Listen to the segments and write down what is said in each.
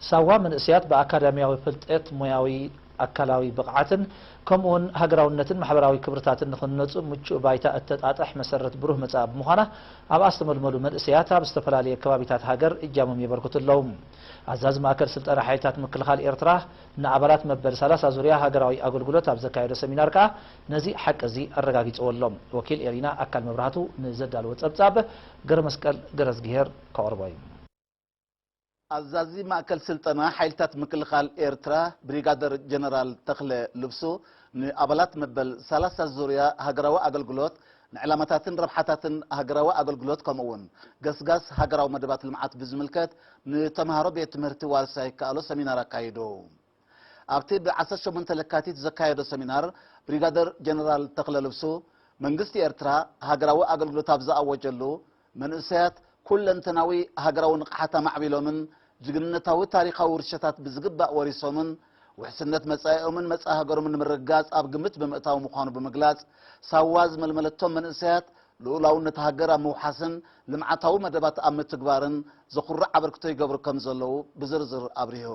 ሳዋ መንእሰያት ብኣካዳሚያዊ ፍልጠት፣ ሞያዊ ኣካላዊ ብቕዓትን ከምኡውን ሃገራውነትን ማሕበራዊ ክብርታትን ንኽነጹ ምቹእ ባይታ እተጣጥሕ መሰረት ብሩህ መጻኢ ብምዃና ኣብኣ ዝተመልመሉ መንእሰያት ኣብ ዝተፈላለየ ከባቢታት ሃገር እጃሞም የበርክቱ ኣለዉ። ኣዛዚ ማእከል ስልጠና ሓይልታት ምክልኻል ኤርትራ ንኣባላት መበል ሰላሳ ዙርያ ሃገራዊ ኣገልግሎት ኣብ ዘካየዶ ሰሚናር ከኣ ነዚ ሓቂ እዚ ኣረጋጊጽዎ ኣሎ። ወኪል ኤሪና ኣካል መብራህቱ ንዘዳለዎ ጸብጻብ ገረመስቀል ገረዝግሄር ከቕርቦ እዩ። ኣዛዚ ማእከል ስልጠና ሓይልታት ምክልኻል ኤርትራ ብሪጋደር ጀነራል ተኽለ ልብሱ ንኣባላት መበል ሰላሳ ዙርያ ሃገራዊ ኣገልግሎት ንዕላማታትን ረብሓታትን ሃገራዊ ኣገልግሎት ከምኡ እውን ገስጋስ ሃገራዊ መደባት ልምዓት ብዝምልከት ንተምሃሮ ቤት ትምህርቲ ዋልሳ ይከኣሎ ሰሚናር ኣካይዱ። ኣብቲ ብ ዓሰርተ ሸሞንተ ለካቲት ዘካየዶ ሰሚናር ብሪጋደር ጀነራል ተኽለ ልብሱ መንግስቲ ኤርትራ ሃገራዊ ኣገልግሎት ኣብ ዝኣወጀሉ መንእሰያት ኩለንተናዊ ሃገራዊ ንቕሓት ኣማዕቢሎምን ጅግንነታዊ ታሪኻዊ ውርሻታት ብዝግባእ ወሪሶምን ውሕስነት መጻኢኦምን መጻኢ ሃገሮምን ንምርግጋጽ ኣብ ግምት ብምእታው ምዃኑ ብምግላጽ፣ ሳዋ ዝመልመለቶም መንእሰያት ልኡላውነት ሃገር ኣብ ምውሓስን ልምዓታዊ መደባት ኣብ ምትግባርን ዘኹርዕ ኣበርክቶ ይገብሩ ከም ዘለዉ ብዝርዝር ኣብሪሁ።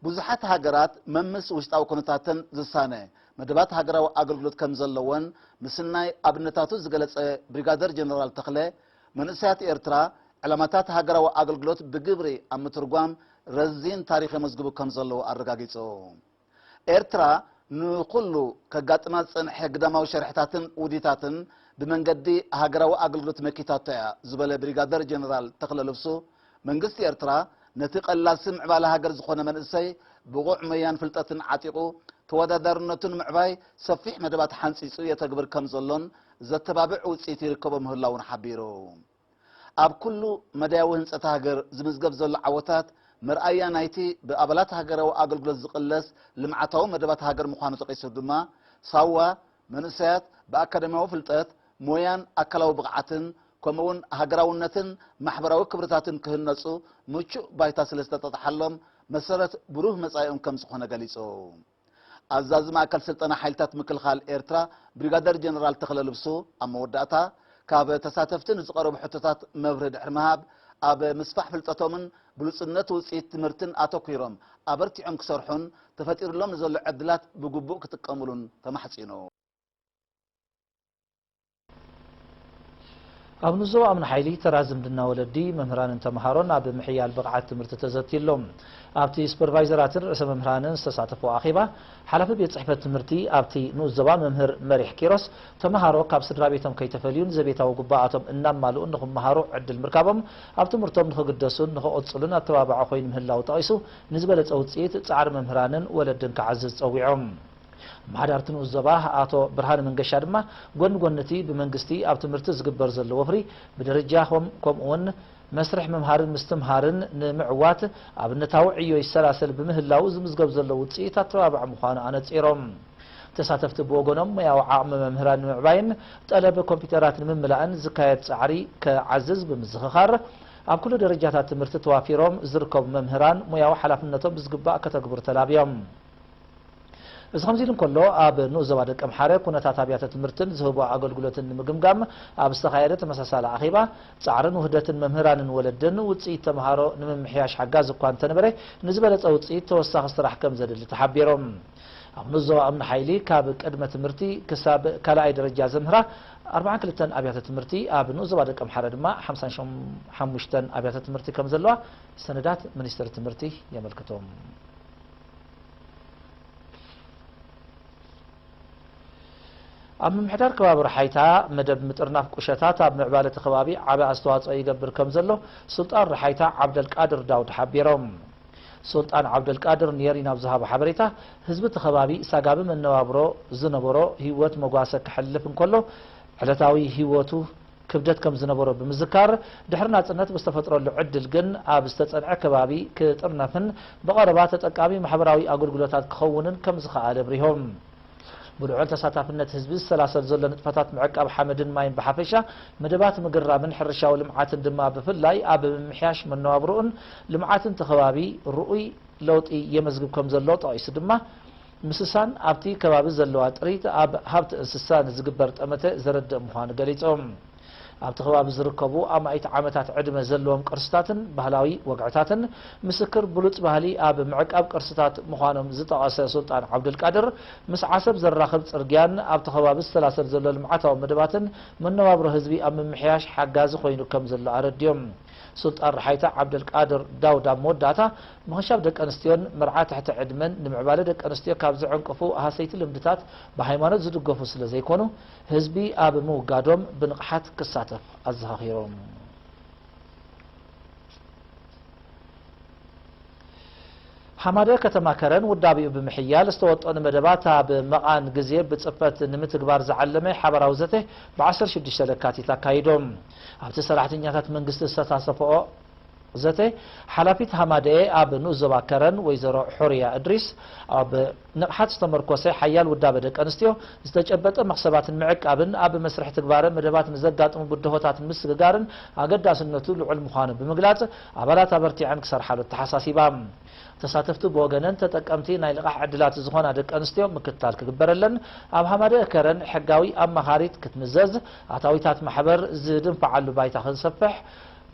ብዙሓት ሃገራት መምስ ውሽጣዊ ኩነታተን ዝሳነ መደባት ሃገራዊ ኣገልግሎት ከም ዘለወን ምስናይ ኣብነታቱ ዝገለጸ ብሪጋደር ጀነራል ተኽለ፣ መንእሰያት ኤርትራ ዕላማታት ሃገራዊ ኣገልግሎት ብግብሪ ኣብ ምትርጓም ረዚን ታሪኽ የመዝግቡ ከም ዘለዉ ኣረጋጊጹ። ኤርትራ ንኹሉ ከጋጥማ ዝጸንሐ ግዳማዊ ሸርሕታትን ውዲታትን ብመንገዲ ሃገራዊ ኣገልግሎት መኪታቶ እያ ዝበለ ብሪጋደር ጀነራል ተኽለ ልብሱ፣ መንግስቲ ኤርትራ ነቲ ቀላሲ ምዕባለ ሃገር ዝኾነ መንእሰይ ብቑዕ ሞያን ፍልጠትን ዓጢቑ ተወዳዳርነቱ ንምዕባይ ሰፊሕ መደባት ሓንጺጹ የተግብር ከም ዘሎን ዘተባብዕ ውጽኢት ይርከቦ ምህላዉን ሓቢሩ። ኣብ ኩሉ መዳያዊ ህንጸት ሃገር ዝምዝገብ ዘሎ ዓወታት መርኣያ ናይቲ ብኣባላት ሃገራዊ ኣገልግሎት ዝቕለስ ልምዓታዊ መደባት ሃገር ምዃኑ ጠቒሱ ድማ፣ ሳዋ መንእሰያት ብኣካዳሚያዊ ፍልጠት፣ ሞያን ኣካላዊ ብቕዓትን ከምኡውን ሃገራውነትን ማሕበራዊ ክብርታትን ክህነጹ ምቹእ ባይታ ስለ ዝተጣጥሓሎም መሰረት ብሩህ መጻኢኦም ከም ዝኾነ ገሊጹ። ኣዛዚ ማእከል ስልጠና ሓይልታት ምክልኻል ኤርትራ ብሪጋደር ጀነራል ተኽለ ልብሱ ኣብ መወዳእታ፣ ካብ ተሳተፍቲ ንዝቐረቡ ሕቶታት መብርሂ ድሕሪ ምሃብ፣ ኣብ ምስፋሕ ፍልጠቶምን ብሉጽነት ውጽኢት ትምህርትን ኣተኲሮም ኣበርቲዖም ክሰርሑን ተፈጢሩሎም ንዘሎ ዕድላት ብግቡእ ክጥቀምሉን ተማሕጺኑ። ኣብ ንኡስ ዞባ ኣምኒ ሓይሊ ተራ ዝምድና ወለዲ፣ መምህራንን ተምሃሮን ኣብ ምሕያል ብቕዓት ትምህርቲ ተዘትዩ ኣሎ። ኣብቲ ሱፐርቫይዘራትን ርእሰ መምህራንን ዝተሳተፍዎ ኣኼባ፣ ሓላፊ ቤት ጽሕፈት ትምህርቲ ኣብቲ ንኡስ ዞባ መምህር መሪሕ ኪሮስ፣ ተምሃሮ ካብ ስድራ ቤቶም ከይተፈልዩን ዘቤታዊ ግቡኣቶም እናማልኡ ንኽመሃሩ ዕድል ምርካቦም፣ ኣብ ትምህርቶም ንኽግደሱን ንኽቕጽሉን ኣተባባዒ ኮይኑ ምህላዉ ጠቒሱ፣ ንዝበለጸ ውጽኢት ጻዕሪ መምህራንን ወለድን ክዓዝዝ ጸዊዖም። ኣመሓዳርቲ ንኡስ ዞባ ኣቶ ብርሃነ መንገሻ ድማ፣ ጎኒ ጎኒ እቲ ብመንግስቲ ኣብ ትምህርቲ ዝግበር ዘሎ ወፍሪ፣ ብደረጃ ከም-፣ ከምኡውን መስርሕ ምምሃርን ምስትምሃርን ንምዕዋት ኣብነታዊ ዕዮ ይሰላሰል ብምህላዉ ዝምዝገብ ዘሎ ውጽኢት ኣተባባዒ ምዃኑ ኣነጺሮም። ተሳተፍቲ ብወገኖም ሞያዊ ዓቕሚ መምህራን ንምዕባይን ጠለብ ኮምፒውተራት ንምምላእን ዝካየድ ጻዕሪ ክዓዝዝ ብምዝኽኻር፣ ኣብ ኩሉ ደረጃታት ትምህርቲ ተዋፊሮም ዝርከቡ መምህራን ሞያዊ ሓላፍነቶም ብዝግባእ ከተግብሩ ተላብዮም። እዚ ከምዚ ኢሉ እንከሎ፣ ኣብ ንኡስ ዞባ ደቀምሓረ ኩነታት ኣብያተ ትምህርትን ዝህቦ ኣገልግሎትን ንምግምጋም ኣብ ዝተኻየደ ተመሳሳሊ ኣኼባ፣ ጻዕርን ውህደትን መምህራንን ወለድን ውጽኢት ተምሃሮ ንምምሕያሽ ሓጋዚ እኳ እንተነበረ፣ ንዝበለጸ ውጽኢት ተወሳኺ ስራሕ ከም ዘድሊ ተሓቢሮም። ኣብ ንኡስ ዞባ እምኒ ሓይሊ ካብ ቅድመ ትምህርቲ ክሳብ ካልኣይ ደረጃ ዘምህራ ኣርባዓን ክልተን ኣብያተ ትምህርቲ፣ ኣብ ንኡስ ዞባ ደቀምሓረ ድማ ሓምሳን ሓሙሽተን ኣብያተ ትምህርቲ ከም ዘለዋ ሰነዳት ሚኒስትሪ ትምህርቲ የመልክቱ። ኣብ ምምሕዳር ከባቢ ረሓይታ፣ መደብ ምጥርናፍ ቁሸታት ኣብ ምዕባለ እቲ ከባቢ ዓቢ ኣስተዋጽኦ ይገብር ከም ዘሎ ሱልጣን ረሓይታ ዓብደልቃድር ዳውድ ሓቢሮም። ሱልጣን ዓብደልቃድር ንኤሪና ኣብ ዝሃቦ ሓበሬታ፣ ህዝቢ እቲ ከባቢ ሳጋቢ መነባብሮ ዝነበሮ ህይወት መጓሰ ከሕልፍ እንከሎ፣ ዕለታዊ ህይወቱ ክብደት ከም ዝነበሮ ብምዝካር፣ ድሕሪ ናጽነት ብዝተፈጥረሉ ዕድል ግን ኣብ ዝተጸንዐ ከባቢ ክጥርነፍን ብቐረባ ተጠቃሚ ማሕበራዊ ኣገልግሎታት ክኸውንን ከም ዝኸኣለ ኣብሪሆም። ብልዑል ተሳታፍነት ህዝቢ ዝሰላሰል ዘሎ ንጥፈታት ምዕቃብ ሓመድን ማይን ብሓፈሻ፣ መደባት ምግራምን ሕርሻዊ ልምዓትን ድማ ብፍላይ ኣብ ምምሕያሽ መነባብሮኡን ልምዓትን እቲ ከባቢ ርኡይ ለውጢ የመዝግብ ከም ዘሎ ጠቒሱ ድማ፣ ምስሳን ኣብቲ ከባቢ ዘለዋ ጥሪት ኣብ ሃብቲ እንስሳ ንዝግበር ጠመተ ዘረድእ ምዃኑ ገሊጾም። ኣብቲ ከባቢ ዝርከቡ ኣማኢት ዓመታት ዕድመ ዘለዎም ቅርስታትን ባህላዊ ወግዕታትን ምስክር ብሉጽ ባህሊ ኣብ ምዕቃብ ቅርስታት ምዃኖም ዝጠቐሰ ሱልጣን ዓብዱልቃድር፣ ምስ ዓሰብ ዘራኽብ ጽርግያን ኣብቲ ከባቢ ዝሰላሰል ዘሎ ልምዓታዊ መደባትን መነባብሮ ህዝቢ ኣብ ምምሕያሽ ሓጋዚ ኮይኑ ከም ዘሎ ኣረድዮም። ሱልጣን ረሓይታ ዓብደልቃድር ዳውድ ኣብ መወዳእታ፣ ምኽንሻብ ደቂ ኣንስትዮን መርዓ ትሕቲ ዕድመን ንምዕባለ ደቂ ኣንስትዮ ካብ ዝዕንቅፉ ሃሰይቲ ልምድታት ብሃይማኖት ዝድገፉ ስለ ዘይኮኑ፣ ህዝቢ ኣብ ምውጋዶም ብንቕሓት ክሳተፍ ኣዘኻኺሮም። ሓማደ ከተማ ከረን ውዳቤኡ ብምሕያል ዝተወጠኑ መደባት ኣብ መቓን ግዜ ብጽፈት ንምትግባር ዝዓለመ ሓባራዊ ዘተ ብ ዓሰርተ ሽዱሽተ ለካቲት ኣካይዶም። ኣብቲ ሰራሕተኛታት መንግስቲ ዝተሳተፈኦ ዘተ፣ ሓላፊት ሃማደኤ ኣብ ንኡስ ዞባ ከረን ወይዘሮ ሑርያ እድሪስ፣ ኣብ ንቕሓት ዝተመርኮሰ ሓያል ውዳበ ደቂ ኣንስትዮ፣ ዝተጨበጠ መኽሰባትን ምዕቃብን ኣብ መስርሕ ትግባረ መደባት ንዘጋጥሙ ብድሆታት ምስግጋርን ኣገዳስነቱ ልዑል ምዃኑ ብምግላጽ፣ ኣባላት ኣበርቲዐን ክሰርሓሉ ኣተሓሳሲባ። ተሳተፍቲ ብወገነን ተጠቀምቲ ናይ ልቓሕ ዕድላት ዝኾና ደቂ ኣንስትዮ ምክትታል ክግበረለን፣ ኣብ ሃማደኤ ከረን ሕጋዊ ኣማኻሪት ክትምዘዝ፣ ኣታዊታት ማሕበር ዝድንፍዓሉ ባይታ ክንሰፍሕ፣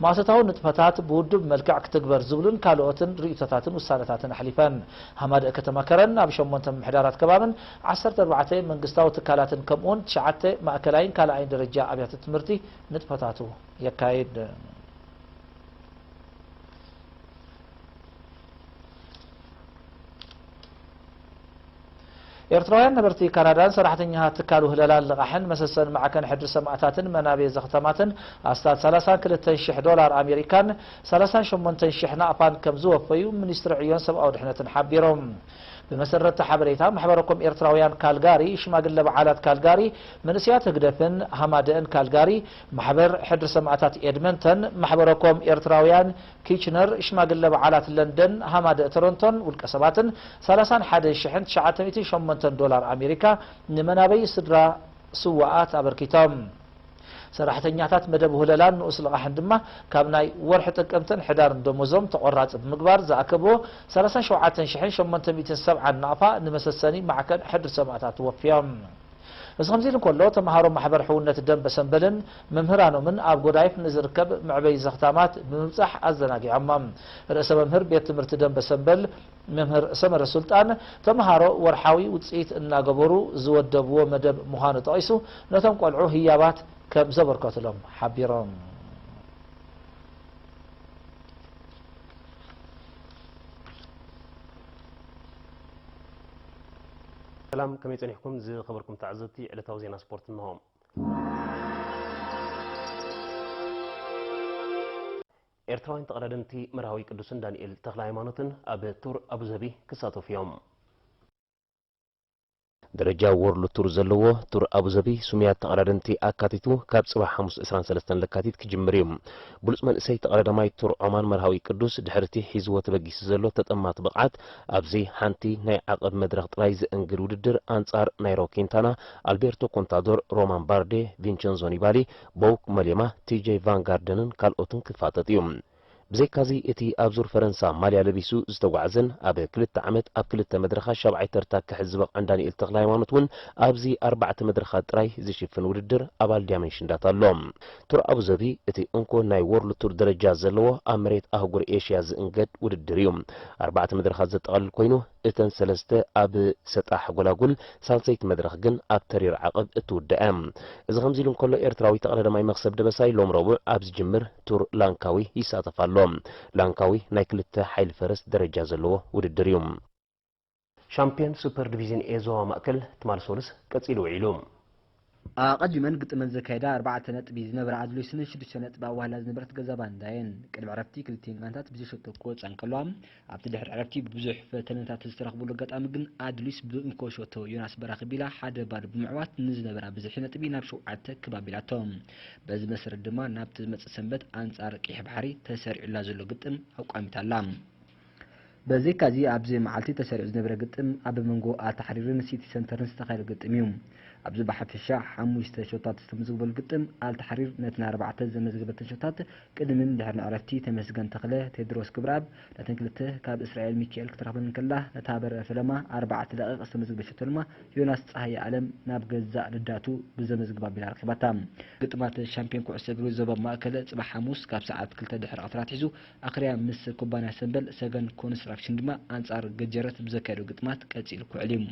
ማእቶታዊ ንጥፈታት ብውዱብ መልክዕ ክትግበር ዝብሉን ካልኦትን ርእይቶታትን ውሳነታትን ኣሕሊፈን። ሃማደኤ ከተማ ከረን ኣብ ሸሞንተ ምምሕዳራት ከባብን ዓሰርተ ኣርባዕተ መንግስታዊ ትካላትን ከምኡውን ትሽዓተ ማእከላይን ካልኣይን ደረጃ ኣብያተ ትምህርቲ ንጥፈታቱ የካይድ። ኤርትራውያን ነበርቲ ካናዳን ሰራሕተኛታት ትካል ውህለላን ልቓሕን መሰሰን ማዕከን ሕድሪ ሰማእታትን መናበዪ ዘኽተማትን ኣስታት ሰላሳን ክልተን ሽሕ ዶላር ኣሜሪካን ሰላሳን ሸሞንተን ሽሕ ናቕፋን ከም ዝወፈዩ ሚኒስትሪ ዕዮን ሰብኣዊ ድሕነትን ሓቢሮም። ብመሰረት ሓበሬታ ማሕበረኮም ኤርትራውያን ካልጋሪ፣ ሽማግለ በዓላት ካልጋሪ፣ መንእሰያት ህግደፍን ሃማደእን ካልጋሪ፣ ማሕበር ሕድሪ ሰማእታት ኤድመንተን፣ ማሕበረኮም ኤርትራውያን ኪችነር፣ ሽማግለ በዓላት ለንደን፣ ሃማደእ ቶሮንቶን ውልቀ ሰባትን ሰላሳን ሓደን ሽሕን ትሽዓተ ሚእትን ሸሞንተን ዶላር ኣሜሪካ ንመናበዪ ስድራ ስዋኣት ኣበርኪቶም። ሰራሕተኛታት መደብ ውህለላን ንኡስ ልቓሕን ድማ ካብ ናይ ወርሒ ጥቅምትን ሕዳርን ደሞዞም ተቆራፂ ብምግባር ዝኣከብዎ ሰላሳን ሸውዓተን ሽሕን ሸሞንተ ሚእትን ሰብዓን ናቕፋ ንመሰሰኒ ማዕከን ሕድሪ ሰማእታት ወፍዮም። እዚ ከምዚ ኢሉ እንከሎ፣ ተምሃሮ ማሕበር ሕውነት ደንበ ሰንበልን መምህራኖምን ኣብ ጎዳይፍ ንዝርከብ መዕበዪ ዘኽታማት ብምብጻሕ ኣዘናጊዖሞም። ርእሰ መምህር ቤት ትምህርቲ ደንበ ሰንበል መምህር ሰመረ ሱልጣን፣ ተምሃሮ ወርሓዊ ውጽኢት እናገበሩ ዝወደብዎ መደብ ምዃኑ ጠቒሱ፣ ነቶም ቆልዑ ህያባት ከም ዘበርከቱሎም ሓቢሮም። ሰላም፣ ከመይ ጸኒሕኩም ዝኸበርኩም ተዓዘብቲ? ዕለታዊ ዜና ስፖርት እንሆ። ኤርትራውያን ተቐዳደምቲ መርሃዊ ቅዱስን ዳንኤል ተኽለ ሃይማኖትን ኣብ ቱር ኣቡዘቢ ክሳተፉ እዮም። ደረጃ ወርልድ ቱር ዘለዎ ቱር ኣቡዘቢ ስሙያት ተቐዳደምቲ ኣካቲቱ ካብ ጽባሕ ሓሙስ ዕስራን ሰለስተን ለካቲት ክጅምር እዩ። ብሉጽ መንእሰይ ተቐዳዳማይ ቱር ዖማን መርሃዊ ቅዱስ ድሕርቲ ሒዝዎ ተበጊሱ ዘሎ ተጠማቲ ብቕዓት ኣብዚ ሓንቲ ናይ ዓቐብ መድረኽ ጥራይ ዘእንግድ ውድድር ኣንጻር ናይሮ ኪንታና፣ ኣልቤርቶ ኮንታዶር፣ ሮማን ባርዴ፣ ቪንቸንዞ ኒባሊ፣ ቦውክ መሌማ፣ ቲጄ ቫን ጋርደንን ካልኦትን ክፋጠጥ እዩ። ብዘይካዚ እቲ ኣብ ዙር ፈረንሳ ማልያ ለቢሱ ዝተጓዕዘን ኣብ ክልተ ዓመት ኣብ ክልተ መድረኻት ሻብዓይ ተርታ ክሕዝ ዝበቕዐን ዳንኤል ተኽለ ሃይማኖት እውን ኣብዚ ኣርባዕተ መድረኻት ጥራይ ዝሽፍን ውድድር ኣባል ዳይመንሽን ዳታ ኣሎ። ቱር ኣቡዘቢ እቲ እንኮ ናይ ወርልድ ቱር ደረጃ ዘለዎ ኣብ መሬት ኣህጉር ኤሽያ ዝእንገድ ውድድር እዩ። ኣርባዕተ መድረኻት ዘጠቓልል ኮይኑ እተን ሰለስተ ኣብ ሰጣሕ ጎላጉል፣ ሳልሰይቲ መድረኽ ግን ኣብ ተሪር ዓቐብ እትውዳእ እያ። እዚ ከምዚ ኢሉ እንከሎ፣ ኤርትራዊ ተቐዳዳማይ መኽሰብ ደበሳይ ሎም ረቡዕ ኣብ ዝጅምር ቱር ላንካዊ ይሳተፍ ኣሎ። ላንካዊ ናይ ክልተ ሓይሊ ፈረስ ደረጃ ዘለዎ ውድድር እዩ። ሻምፒዮን ሱፐር ዲቪዝን ኤ ዞባ ማእከል ትማል ሰሉስ ቀጺሉ ውዒሉ። ኣቐዲመን ግጥመን ዘካየዳ ኣርባዕተ ነጥቢ ዝነበራ ኣድሊስን ሽዱሽተ ነጥቢ ኣዋህላ ዝነበረት ገዛ ባንዳየን። ቅድሚ ዕረፍቲ ክልቲኤን ጋንታት ብዘይሸቶ ክወጻ እንከለዋ፣ ኣብቲ ድሕሪ ዕረፍቲ ብብዙሕ ፈተነታት ዝተረኽብሉ ኣጋጣሚ ግን ኣድሊስ ብእንኮ ሸቶ ዮናስ በራኺ ቢላ ሓደ ባዶ ብምዕዋት ንዝነበራ ብዝሒ ነጥቢ ናብ ሸውዓተ ክብ ኣቢላቶ። በዚ መሰረት ድማ ናብቲ ዝመጽእ ሰንበት ኣንጻር ቀይሕ ባሕሪ ተሰሪዑላ ዘሎ ግጥም ኣቋሚታ ኣላ። በዚ ካዚ ኣብዚ መዓልቲ ተሰሪዑ ዝነበረ ግጥም ኣብ መንጎ ኣልታሕሪርን ሲቲ ሰንተርን ዝተኻየደ ግጥም እዩ። ኣብዚ ብሓፈሻ ሓሙሽተ ሸቶታት ዝተመዝግበሉ ግጥም ኣልታሕሪር ነተን ኣርባዕተ ዘመዝገበተን ሸቶታት ቅድምን ድሕርን ዕረፍቲ ተመስገን ተኽለ፣ ቴድሮስ ክብረኣብ ነተን ክልተ፣ ካብ እስራኤል ሚካኤል ክትረኽበን እንከላ ነታ በረረ ፈለማ ኣርባዕተ ደቂቕ ዝተመዝግበት ሸቶ ድማ ዮናስ ጸሃየ ኣለም ናብ ገዛእ ልዳቱ ብዘመዝግባ ኣቢላ ረኺባታ። ግጥማት ሻምፒዮን ኩዕሶ እግሪ ዞባ ማእከል ጽባሕ ሓሙስ ካብ ሰዓት ክልተ ድሕሪ ቀትሪ ኣትሒዙ ኣኽርያ ምስ ኩባንያ ሰምበል ሰገን ኮንስትራክሽን ድማ ኣንጻር ገጀረት ብዘካየዶ ግጥማት ቀጺሉ ክውዕል እዩ።